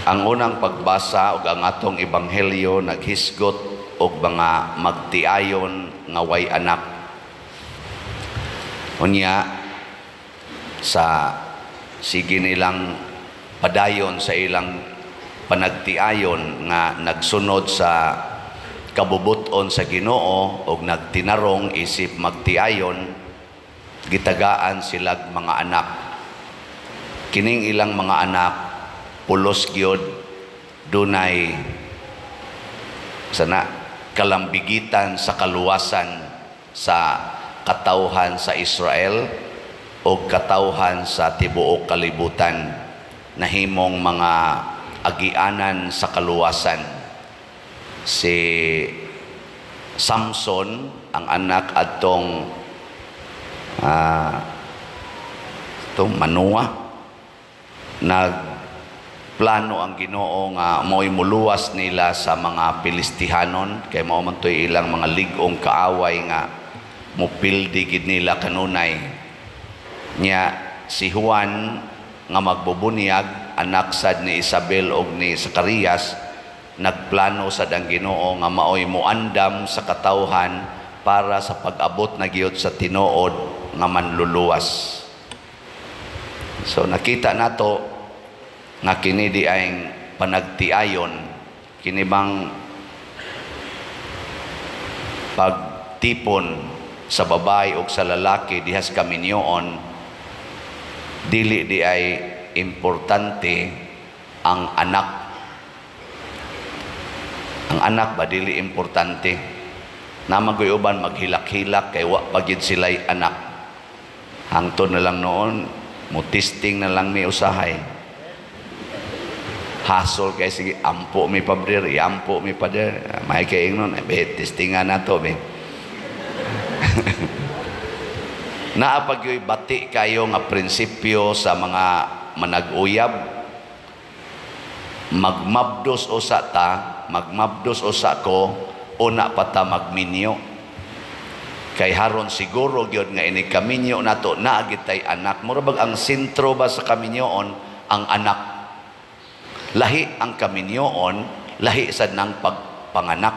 Ang unang pagbasa ug ang atong ebanghelyo naghisgot og mga magtiayon nga way anak. Unya sa sige nilang padayon sa ilang panagtiayon nga nagsunod sa kabubuton sa Ginoo og nagtinarong isip magtiayon, gitagaan silag mga anak. Kining ilang mga anak pulos gyud dunay sana kalambigitan sa kaluwasan sa katawhan sa Israel o katawhan sa tibuok kalibutan, nahimong mga agianan sa kaluwasan. Si Samson, ang anak adtong itong Manua, nagplano ang Ginoo nga mo'y muluwas nila sa mga Pilistihanon kay mao man to'y ilang mga lig-ong kaaway nga mupildi gid nila kanunay. Nya si Juan nga magbubunyag, anak sad ni Isabel og ni Zacarias, nagplano sad ang Ginoo nga maoy muandam sa katawhan para sa pag-abot na giyod sa tinuod nga manluluwas. So nakita nato nga kini di ay panagtiayon, kini bang pagtipon sa babae o sa lalaki dihas kaminyoon, dili di ay importante ang anak. Ang anak ba dili importante? Namagoy uban maghilak-hilak kay wa pa gyud sila'y anak. Hangtod na lang noon, mo testing na lang mi usahay. Hasol kay sige ampo mi pader, ampo mi pader. May kay ingnon, be testingan nato be. Naa pa gyoy bati kayo nga prinsipyo sa mga manag-uyab. Magmabdos usa ta, magmabdos usa ko, una pa ta magminyo. Kay haron siguro gyud nga ini kaminyo nato naa gid tay anak. Mura bag ang sentro ba sa kaminyoon ang anak. Lahi ang kaminyoon, lahi sad nang pagpanganak.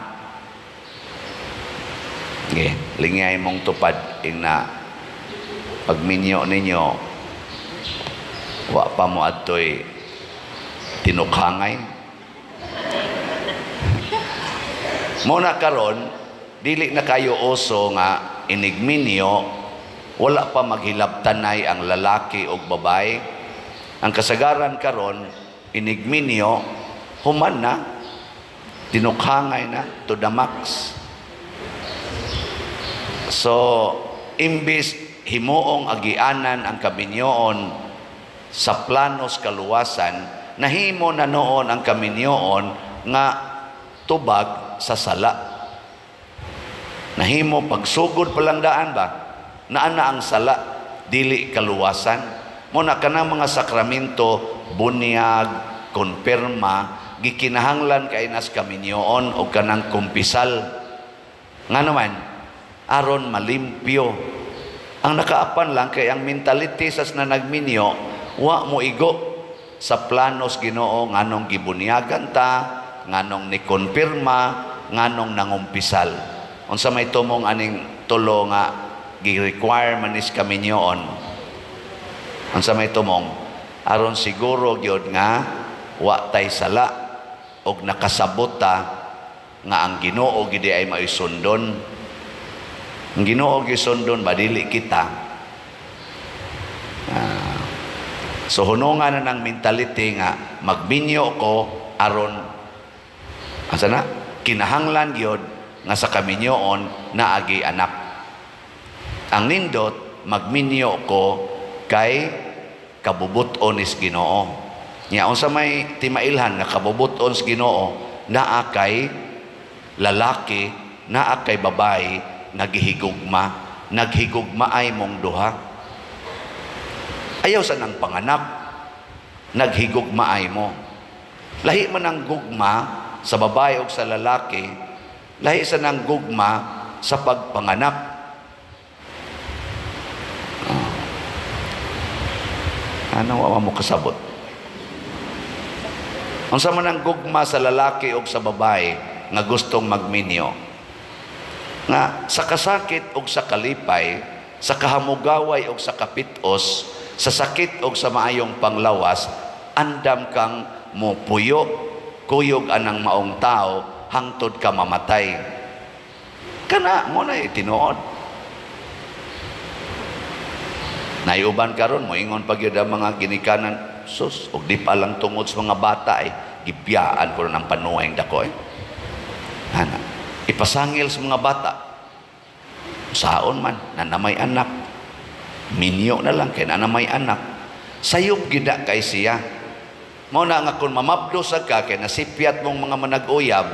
Okay, lingay mong tupad ing na pagminyo ninyo wa pa mo adtoy tinukhangay. Muna karon dili na kayo oso nga inigminyo wala pa maghilabtanay ang lalaki og babae. Ang kasagaran karon inigminyo human na, tinukhangay na to the max. So imbis himuong agianan ang kaminyoon sa planos kaluwasan, nahimo na noon ang kaminyoon nga tubag sa sala. Nahimo pagsugod pa lang daan ba, naa na ang sala, dili kaluwasan. Muna kanang mga sakramento, bunyag, konpirma, gikinahanglan kay nas kaminyoon o kanang kumpisal. Nga naman, aron malimpyo. Ang nakaapan lang kay ang mentality sa na nagminyo, wa mo igo sa planos Ginoo nganong gibunyagan ta, nganong nikonpirma, nganong nangumpisal. Unsa may tumong aning tulo nga gi-require man is kaminyoon? Unsa may tumong? Aron siguro gyud nga wa tay sala og nakasabot ta nga ang Ginoo gid ay maisundon. Ang Ginoo gisundon ba dili kita. So hunungan na ng mentality nga magminyo ko aron asa na kinahanglan gyud nga sa kaminyoon naagi anak. Ang nindot magminyo ko kay kabubuton is Ginoo. Nya unsa may timailhan nga kabubuton sa Ginoo, naa kay lalaki, naa kay babae naghihigugma, naghigugma ay mong duha. Ayaw sa nang panganak, naghigugma ay mo. Lahi man ang gugma sa babae o sa lalaki, lahi sa nang gugma sa pagpanganak. Ano wa mo kasabot? Unsa man ang gugma sa lalaki o sa babae nga gustong magminyo? Nga sa kasakit o sa kalipay, sa kahamugaway o sa kapitos, sa sakit o sa maayong panglawas, andam kang mopuyo, kuyog anang maong tao, hangtod ka mamatay. Kana mo na tinuod. Naiuban karon moingon pa gyud ang mga ginikanan, sus, og di pa lang tungod sa mga bata eh, gibiyaan ko ng panuweng dako eh. Ana, ipasangil sa mga bata. Saon man, na may anak. Minyo na lang kay na may anak. Sayop gid kay siya. Mao na nga kung mamabdos ka kay nasipyat mong mga manag-uyab,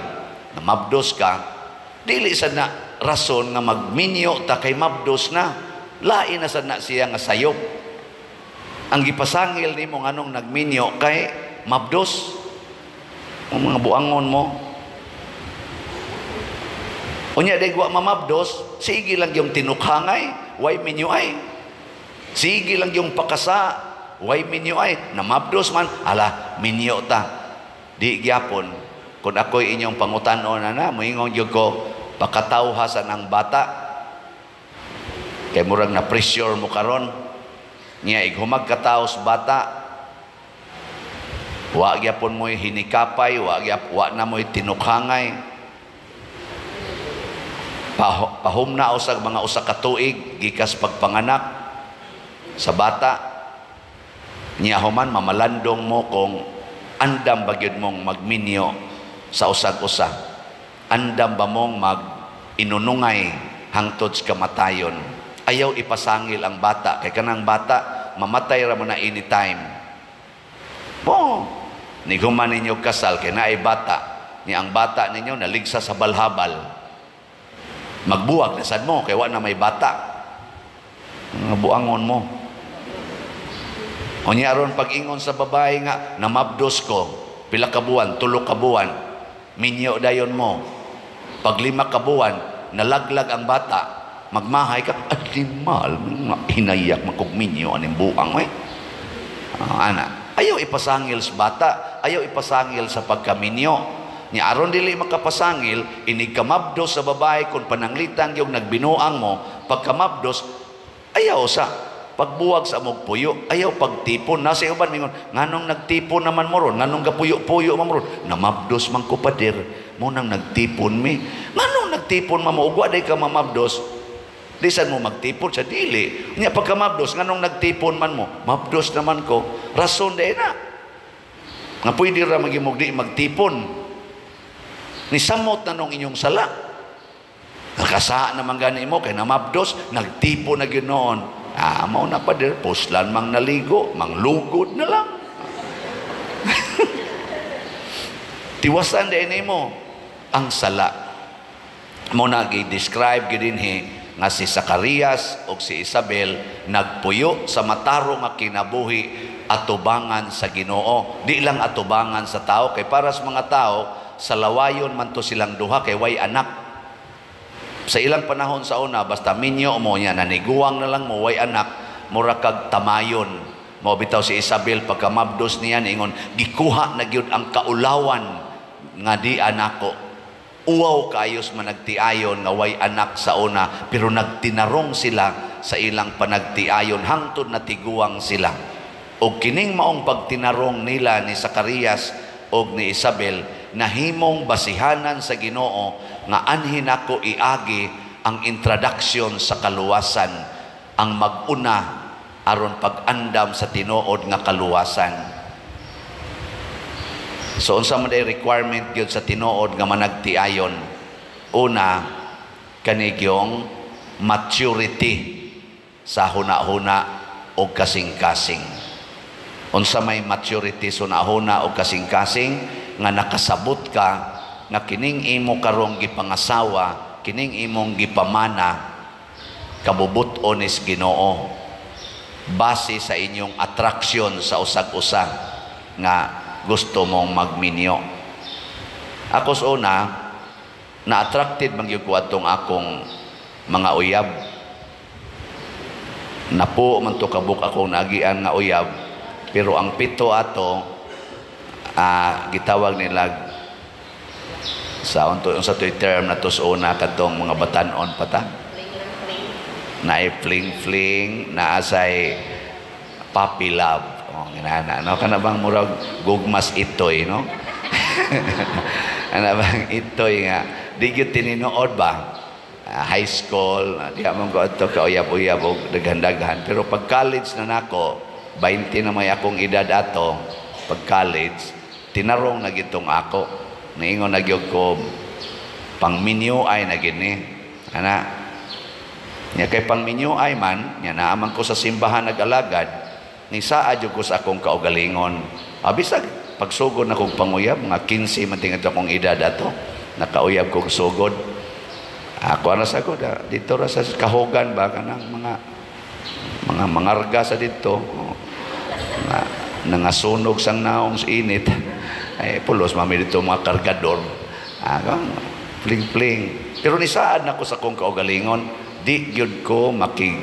namabdos ka, dili sad na rason nga magminyo ta kay mabdos na. Lain na sad na siya nga sayop. Ang gipasangil nimo nganong nagminyo kay mabdos. Ang mga buangon mo. Unya day wa mamabdos, sige lang yung tinukhangay, way minyo ay. Sige lang yung pakasa, way minyo ay. Namabdos man, ala, minyo ta. Di gyapon, kung ako'y inyong pangutanon na, moingon gyud ko, pakatawhasan ang bata. Kay murag na pressure mo karon. Niya ighumag kataos bata, wa gyapon mo'y hinikapay, wa na mo'y tinukhangay. Pahumna usag mga usa ka tuig gikas pagpanganak sa bata. Niya human mamalandong mo kung andam ba gyud mong magminyo sa usag-usa. Andam ba mong mag-inunungay hangtod sa kamatayon. Ayaw ipasangil ang bata kay kanang bata mamatay ra mo na anytime. Mo niguman ninyo kasal kay naay bata, ni ang bata ninyo naligsa sa balhabal. Magbuwag na sad mo kay wa na may bata. Mga buangon mo. Unya aron pag-ingon sa babae nga namabdos ko pila ka buwan, 3 ka buwan, minyo dayon mo. Pag 5 ka buwan, nalaglag ang bata, magmahay ka, animal, hinayak makugminyo aning buang eh. Ana, ayaw ipasangil sa bata, ayaw ipasangil sa pagkaminyo. Ni aron dili makapasangil, inig kamabdos sa babae kung pananglitan yung nagbinuang mo, pagkamabdos, ayaw sa pagbuwag sa amog puyo, ayaw pagtipon. Nasa uban mingon, nganong nagtipon naman mo ron, nganong gapuyo-puyo man mo ron, namabdos man ko pader, mo nang nagtipon mi. Nganong nagtipon man mo, ugwa day ka mamabdos, di sad mo magtipon sa dili. Nya pagkamabdos, nganong nagtipon man mo, mabdos naman ko, rason day na. Nga pwede ra magimog di magtipon. Nisamot na nung inyong sala. Nakasa naman gani mo kay namabdos, nagtipon na gyud noon. Ah, mao na pader, puslan mang naligo, manglugod na lang. Tiwasan din nimo ang sala. Mo na gi-describe gyud dinhi nga si Zacarias ug si Isabel nagpuyo sa matarong nga kinabuhi atubangan sa Ginoo. Di lang atubangan sa tao kay para sa mga tao sa lawayon man to silang duha kay way anak. Sa ilang panahon sa una basta minyo mo niya naniguang na lang mo way anak, mura kag tamayon. Mao bitaw si Isabel pagkamabdos niya niingon gikuha na gyud ang kaulawan nga di anako. Uwaw kaayos managtiayon nga way anak sa una, pero nagtinarong sila sa ilang panagtiayon hangtod natiguang sila. Og kining maong pagtinarong nila ni Zacarias og ni Isabel nahimong basihanan sa Ginoo nga anhin ako iagi ang introduction sa kaluwasan, ang mag-una aron pag-andam sa tinuod nga kaluwasan. So unsa man day requirement gyud sa tinuod nga managtiayon? Una, kanigyong maturity sa huna-huna o kasing-kasing. Unsa may maturity sa huna-huna o kasing-kasing? Nga nakasabot ka nga kining imo karong gipangasawa, kining imong gipamana, kabubut-on is Ginoo base sa inyong attraction sa usag-usa nga gusto mong magminyo. Ako sa una, na-attracted man gyud ko atong akong mga uyab. Napo man to kabuk akong naagian nga uyab, pero ang pito ato Gitawag nila sa unto unsa to'y term na to una kadtong mga batanon pa ta, naay fling fling, naasay puppy love. Oh, ginana, no? Kana bang murag gugmas itoy, no? Ana bang itoy nga di gyud tinuod ba? High school, di man ko adto kauyab-uyab og daghan-daghan, pero pag college na nako, 20 na may akong edad ato pag college, tinarong na gitong ako, niingon na gyud ko, pangminyo ay na gini ana nya, kay pangminyo ay man nya, naaman ko sa simbahan nag-alagad, ni saad jud ko sa akong kaugalingon. Bisag pagsugod na kong panguyab, mga 15 man tingad akong edad ato, nakauyab kong sugod. Ako na sa ko dito ra sa kahugan ba, kanang mga mangarga sa dito nga nangasunog sang naong sa init, ay pulos mami dito mga kargador. Fling fling, pero nisaad na ko sa akong kaugalingon, di gyud ko makig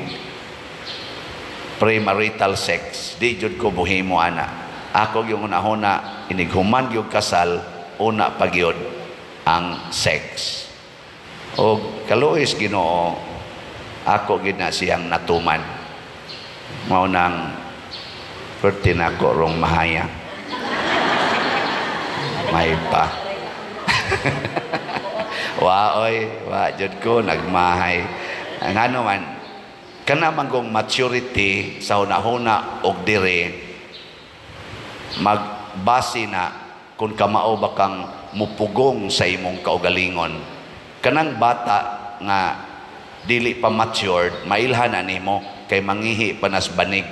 premarital sex, di gyud ko buhimo ana. Ako yung unahona, inighuman gyud kasal, una pa gyud ang sex. O kaluoy Ginoo, ako gyud na siyang natuman. Mao nang perti nako rong mahaya may pa. Wa oy, wa jud ko nagmahay. Ang ano man kana man gong maturity sa hunahuna og dire magbase na kung kamao ba kang mupugong sa imong kaugalingon. Kanang bata nga dili pa matured, mailhan na nimo kay mangihi pa nas banig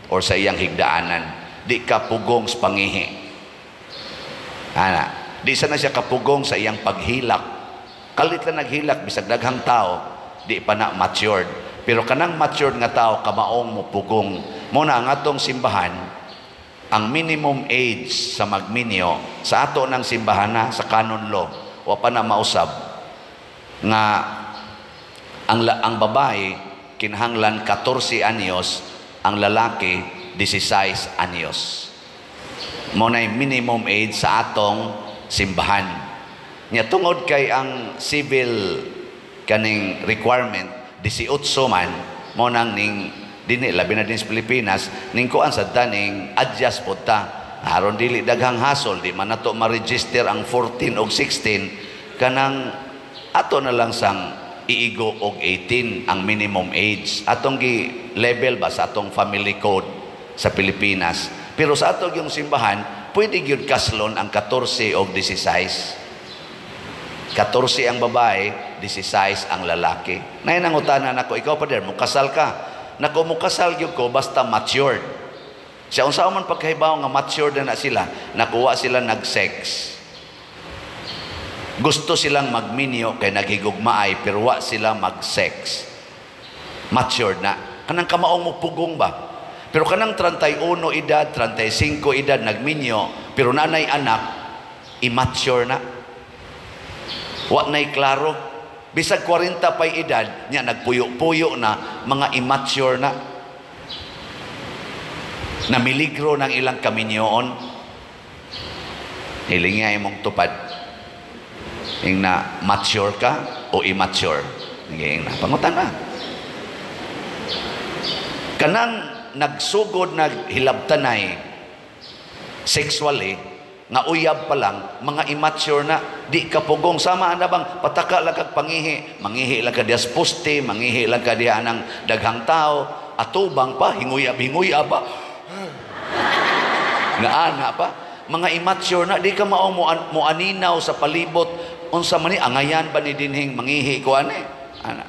or sa iyang higdaanan, di ka pugong sa pangihi ana, di sa na siya kapugong sa iyang paghilak. Kalit lang naghilak bisag daghang tao, di pa na matured. Pero kanang matured nga tao, kamaong mo pugong. Mo na ang atong simbahan, ang minimum age sa magminyo sa ato ng simbahan na sa canon law, wa pa na mausab nga ang babae kinahanglan 14 anyos, ang lalaki 16 anyos. Mo na minimum age sa atong simbahan. Nya tungod kay ang civil kaning requirement 18 man, mo nang ning dinhi, labi na din sa Pilipinas, ning kuan sa ning adjust pod ta aron dili daghang hasol, di man nato ma-register ang 14 og 16, kanang ato na lang sang iigo og 18 ang minimum age. Atong gi level ba sa atong family code sa Pilipinas. Pero sa ato yung simbahan, pwede gyud kaslon ang 14 og 16. 14 ang babae, 16 ang lalaki. Nay nangutana nako, "Ikaw pa mo kasal ka?" Nako, mukasal gyud ko basta matured. Siya, unsa man pagkahibaw nga matured na, na sila? Nakuha sila nag-sex. Gusto silang magminyo kay naghigugmaay, pero wa sila mag-sex. Matured na. Kanang kamaong mo pugong ba? Pero kanang 31 edad, 35 edad nagminyo, pero nanay anak, immature na. Wa na'y klaro. Bisag 40 pa'y edad, nya nagpuyo-puyo na, mga immature na. Namiligro ng ilang kaminyoon. Hilinga imong tupad. Ing na mature ka o immature. Ing na pangutan na. Kanang nagsugod naghilabtanay sexually nga uyab pa lang, mga immature na, di ka pugong. Sama na bang pataka lang kag pangihi, mangihi lang ka diya sa poste, mangihi lang ka diya ng daghang tao, atubang pa, hinguyab hinguyab pa nga ana pa, mga immature na. Di ka mao mo, mo aninaw sa palibot, unsa man ni, angayan ba ni dinhing mangihi ko ani ana.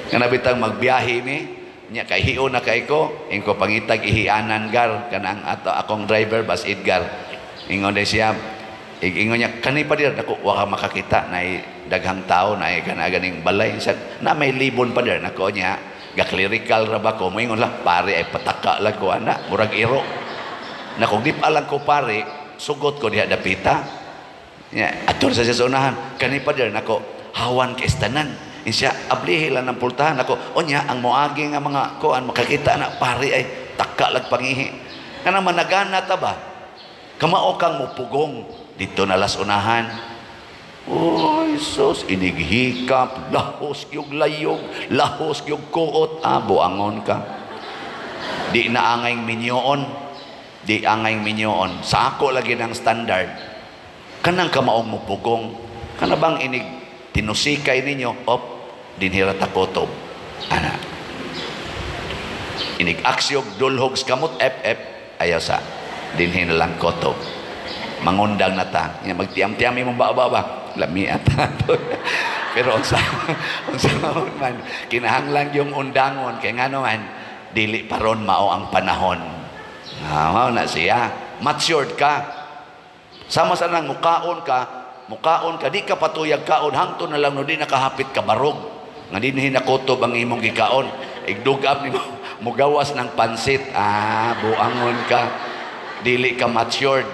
Kana bitang magbiyahe mi nya, kay hion na kay ko, ingko, "Pangitag ihianan, Gar." Kanang ato akong driver bas Edgar, ingon day siya, ingon niya, "Kani pa dir." Nako, wa ka makakita, nay daghang tao, nay kana ganing balay sa na may libon pa dir. Nako niya, ga clerical ra ba ko, moingon lang, "Pare ay pataka lang ko ana, murag iro." Nako, di pa lang ko pare, sugot ko diha dapita nya, adto sa siya sa unahan, "Kani pa dir." Nako, hawan kay tanan. Insya, ablihi lang ng pultahan. Ako, unya, ang moagi nga mga kuan, makakita na, "Pare ay, taka lag pangihi." Kanang managana ta ba? Kamao kang mupugong dito na las unahan. Oy, sus, inighikap, lahos gyud layog, lahos gyud kuot, ah, buangon ka. Di na angay minyoon. Di angay minyoon. Sa ako lagi ng standard. Kanang kamaong mupugong. Kana bang inig tinusikay ninyo, op, dinhira ta kutob. Ana. Inig aksyog dulhog sa kamot, ep, ep, ayaw sa. Dinhi na lang kutob. Mangundang na ta. Nga magtiam-tiam imong baba ba? Lami ata. Pero unsa unsa man kinahanglan yung undangon kay ngano man dili pa ron mao ang panahon. Ah, mao na siya. Matured ka. Sama sa nang mukaon ka, di ka patuyag kaon, hangtod na lang no di nakahapit ka barog. Nga di hinakutob ang imong gikaon. Igdugap nimo mugawas ng pansit. Ah, buangon ka. Dili ka matured.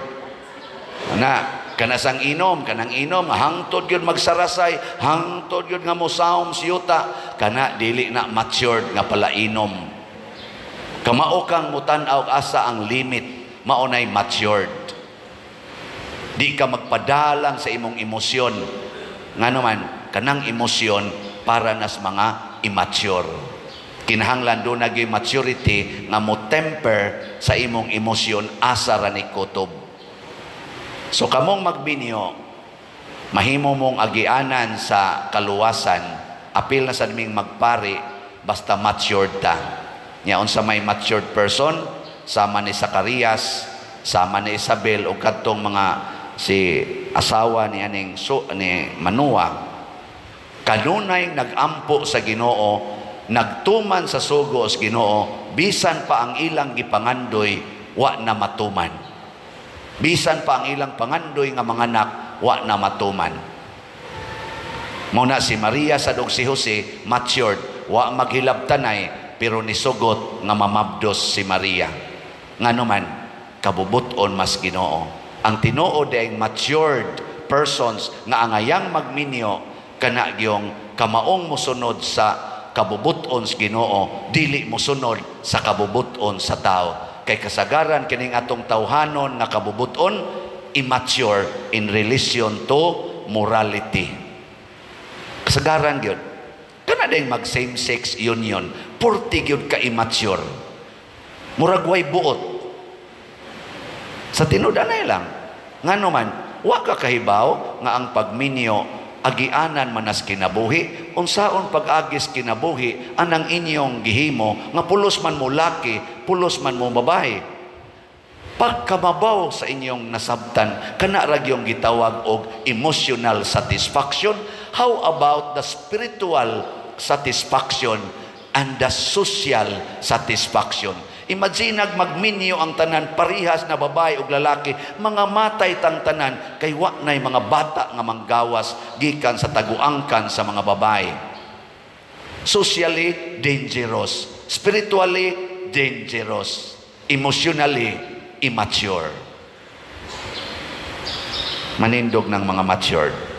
Na, kanasang inom, kanang inom, hangtod yun magsarasay, hangtod yun nga mosaom siyuta, kana dili na matured nga pala inom. Kamao kang mutan-aw asa ang limit, mao nay matured. Di ka magpadalang sa imong emosyon. Ngano man, kanang emosyon para nas mga immature. Kinahanglan do naging maturity nga mo temper sa imong emosyon asa ra ni kutob. So kamong magbinyo, mahimo mong agianan sa kaluwasan, apil na sa ming magpari, basta matured ta. Nya unsa may matured person, sama ni Zacarias, sama ni Isabel o kadtong mga si asawa ni aning so, ni Manua, kanunay nagampo sa Ginoo, nagtuman sa sugo sa Ginoo, bisan pa ang ilang gipangandoy wa na matuman. Bisan pa ang ilang pangandoy nga mga anak wa na matuman. Mao na si Maria sa si Jose matured, wa maghilabtanay pero nisugot nga mamabdos si Maria. Ngano man kabubuton mas Ginoo. Ang tinuod ay matured persons nga angayang magminyo kana gyong kamaong mosunod sa kabubuton sa Ginoo, dili mosunod sa kabubuton sa tao. Kay kasagaran kining atong tawhanon nga kabubuton immature in relation to morality. Kasagaran gyud. Kana ding mag same sex union, purti gyud ka immature. Murag way buot. Sa tinud-anay lang. Ngano man, wa ka kahibaw nga ang pagminyo agianan manas kinabuhi, unsaon pag-agis kinabuhi anang inyong gihimo nga pulos man mo laki, pulos man mo babae. Pagkamabaw sa inyong nasabtan, kana ra gyung gitawag og emotional satisfaction. How about the spiritual satisfaction and the social satisfaction? Imagine magminyo ang tanan parihas na babae ug lalaki, mga matay tang tanan kay wa nay mga bata nga manggawas gikan sa taguangkan sa mga babae. Socially dangerous, spiritually dangerous, emotionally immature. Manindog ng mga matured.